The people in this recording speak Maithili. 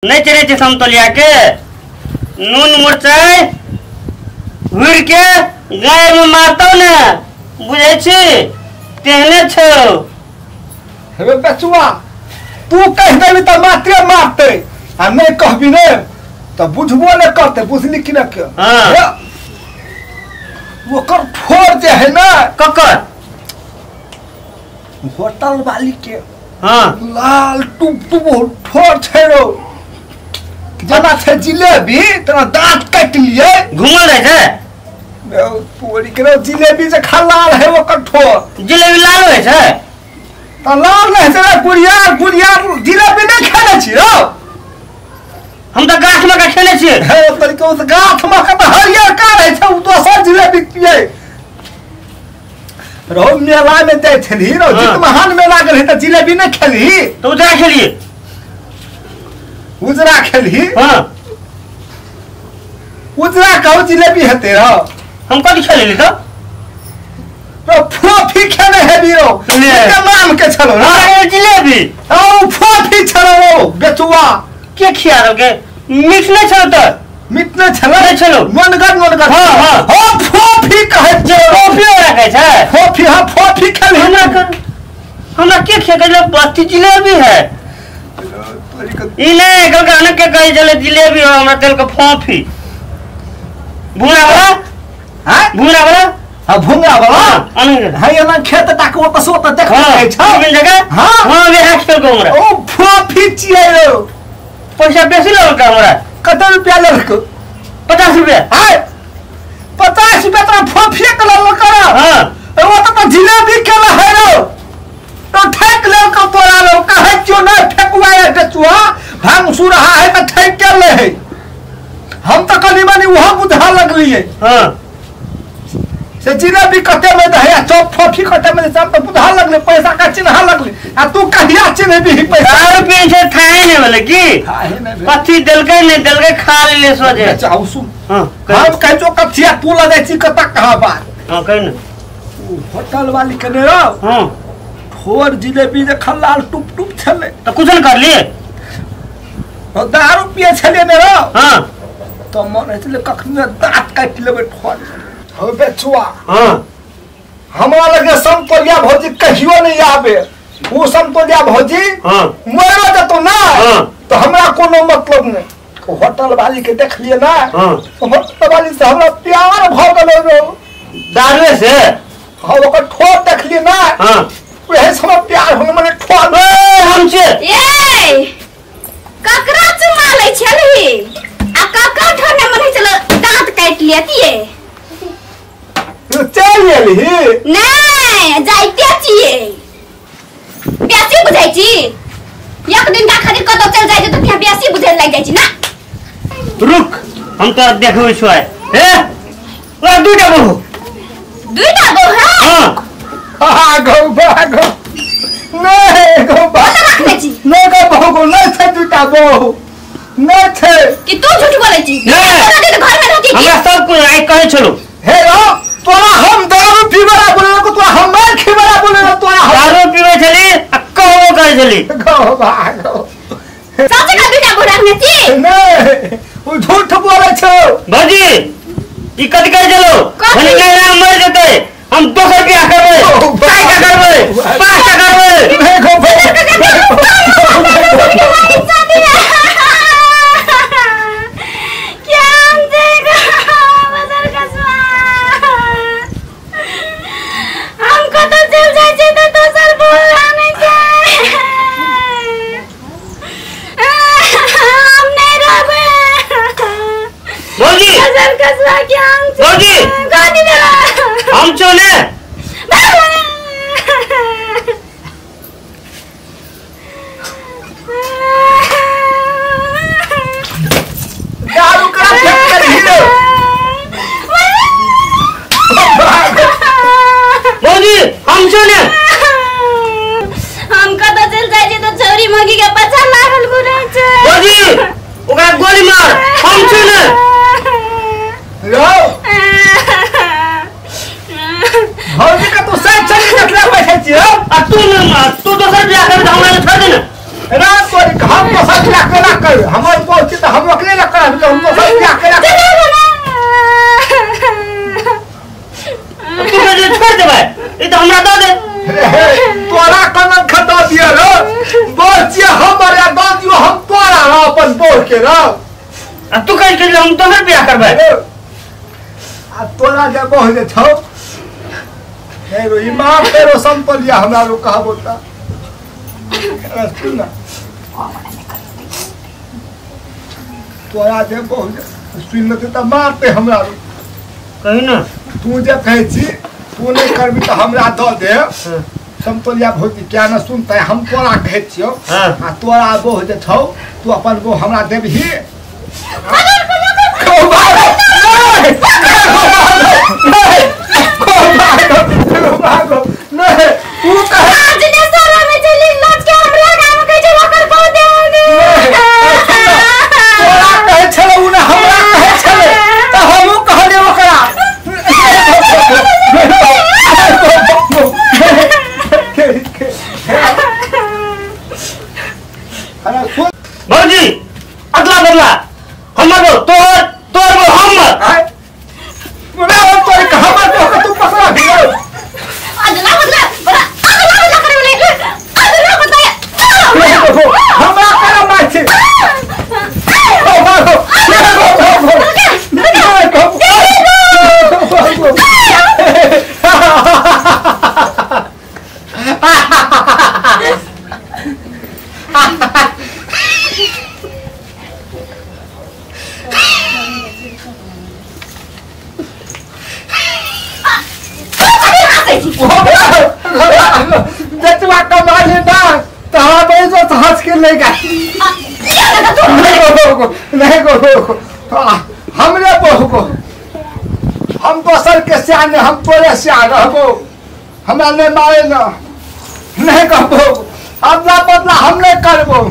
नहीं चले छे समतोलिया के नून मिरचाई हुर के गाय में मारतौ ने बुझै छी तेहने छौ। हे बेचुआ तू कह देबी त मात्रे मारतै आ नहीं कहबी ने त बुझबो ने करतै बुझली कि न के। हां ओकर ठोर जे है ना ककर होटल वाली के। हां लाल टुप टुप ठोर छै रो जना छै जिलेबी तना दांत काटि लिए घुमल रहै छै पूरी के जिलेबी जे खा लाल है ओकर ठोर जिलेबी लाल होइ छै त लाल रहै छै गुड़िया गुड़िया जिलेबी नै खेने छी रौ। हम त गाछ में के खेने छियै। हे तरीके उस गाछ में के त हरियर का रहै छै उ दोसर जिलेबी पियै रौ। मेला में जाइ छली रौ जित महान मेला गेलही त जिलेबी नै खेलही त उजरा खेलियै उजरा खेलही। हां उजरा कहू जिलेबी हेतै रौ। हम कथी खेलली त रौ फोफी खेने हेबी रौ के नाम के छलो रे जिलेबी औ फोफी छलो रौ बेचुआ के खिया रौ के मीठ नहीं छलो त मीठ नहीं छलो नहीं छलो मनगर मनगर। हां हां हां फोफी कहै छै फोफी ओकरा कहै छै फोफी। हां फोफी खेलही हमरा के खिया के बत्ती जिलेबी है ई नहीं कल के कहै छले जिलेबी हो हमरा तेल के फोफी भूरा वाला। हां भूरा वाला। हां भूंगा वाला हां एना खेत ताक ओत से ओत देख रहै छै मिल जगह। हां हां वएह खेल को हमरा ओ फोफी छियै रौ। पैसा बेसी लगल हमरा कते रुपया लेलको 50 रुपया। हाय 50 रुपया तोरा फोफिए के लेलको रौ। हां ओ त जिलेबी के है रौ तो ठेक लेलको तोरा रौ कहै छियो नै फेकुआ है बेचुआ भांग सुरहा है त ठेक के ले है। हम त कनी मनी उहो बुझा लगलियै। हां से जिलेबी कते में दहे आ चौप फोफी कते में हम त बुझा लगले पैसा का चिन्हा लगले आ तू कहिया चिन्हबी पैसा दारू पीए छै थाहे नै भेलै की थाहे नै भेलै कथी देलकै नै देलकै खा लेले सोझे। अच्छा आउ सुन। हां हम कहै छौ कथिया तू ल जाइ छी कत कहाँ बात। हां कहि न होटल वाली के ने रौ। हां ठोर जिलेबी जे खलाल टुप टुप छलै त कुछ न करली दारू पिए छलै ने रौ। हां त मन होइ छलै कखनो दांत काटि लेबै ठोर हो बेचुआ। हां हमरा लगे समतोलिया भौजी कहियो नहीं आबे उ समतोलिया भौजी। हां मरो जतो ना। हां तो हमरा कोनो मतलब नहीं होटल वाली के देखलिए ना। हां होटल वाली से हमरा प्यार भ गेलो रौ दारुए से। हां ओकर ठोर देखलिए ना। हां वही से हमरा प्यार हो मने ठोर ए हम छे ए ककरा चुमा लै छलही आ ककरा ठोर ने मन छल दांत काटि लेतिए चल गेलही नहीं जाइते छियै बेसी बुझै छी एक दिन का खातिर कतौ चल जाइ छै त तिहाँ बेसी बुझै लागि जाइ छी ना। रुक हम तो देखबै छौ हे ओरा दुईटा बहु दुईटा बहु है। हां हां गौ भागो नहीं गौ भागो रखने छी नहीं गौ बहु गौ नहीं छै दुईटा बहु नहीं छै कि तू झूठ बोलै छी नहीं दिन घर में रहती हमरा सब कुछ आइ कहै छलो हे रौ तोरा हम दारू पीबला बोले को तोरा हम मार खीबला बोले तोरा दारू पीबै छली आ कहबो करै छली गौ भागो सच का दुईटा बहु रखने छी नहीं उ झूठ बोलै छौ भौजी ई कथि कहै छलो भनी नैरा मर जेतै हम दोसर बियाह करबै 4टा करबै 5टा करबै नहीं गौ भौजी हम छौ ने दारू करा फेंक करही रे भौजी हम छौ ने हम कतौ चल जाइ छी त छौरी मगी के पाछा लागल घुरै छै। भौजी ओकरा गोली मार हम छौ ने रौ छियै रौ आ तू कहै छलै हम तोहर बियाह करबै आ तोरा जे बहु जे छौ नहीं रो ई माँ फेरो संपलिया हमरा रो कहबो त सुन ना तोरा जे बहु सुन लेतै त मारतै हमरा रो कही ना तू जे कहै छी तू नहीं करबी त हमरा दऽ दे समतोलिया भौजी क्या न सुनतै हम तोरा कहै छियौ आ तोरा बहु जे छौ तू अपन बहु हमरा देबही नहीं तू कहे आज ने सारा में चली नाच के हमरा गाम के चला कर बहु दे तोरा कहै छलै उ ने हमरा कहै छलै त हमहूँ कहलियै ओकरा भौजी अदला बदला हमर बो तोहर तोहर बो हमर हमर बो तू पकड़ा दियो अदला बदला बड़ा अदला बदला करे बोले अदला बदला हमरा करा मार छै जतवा कमाले ना तहा बैजो हंस के ले गा नहीं गो हमरे बहु को हम दोसर के सियान हम तोरे सियान रहबो हमरा नहीं मारे ना नहीं कहबो अदला बदला हम नहीं करबो।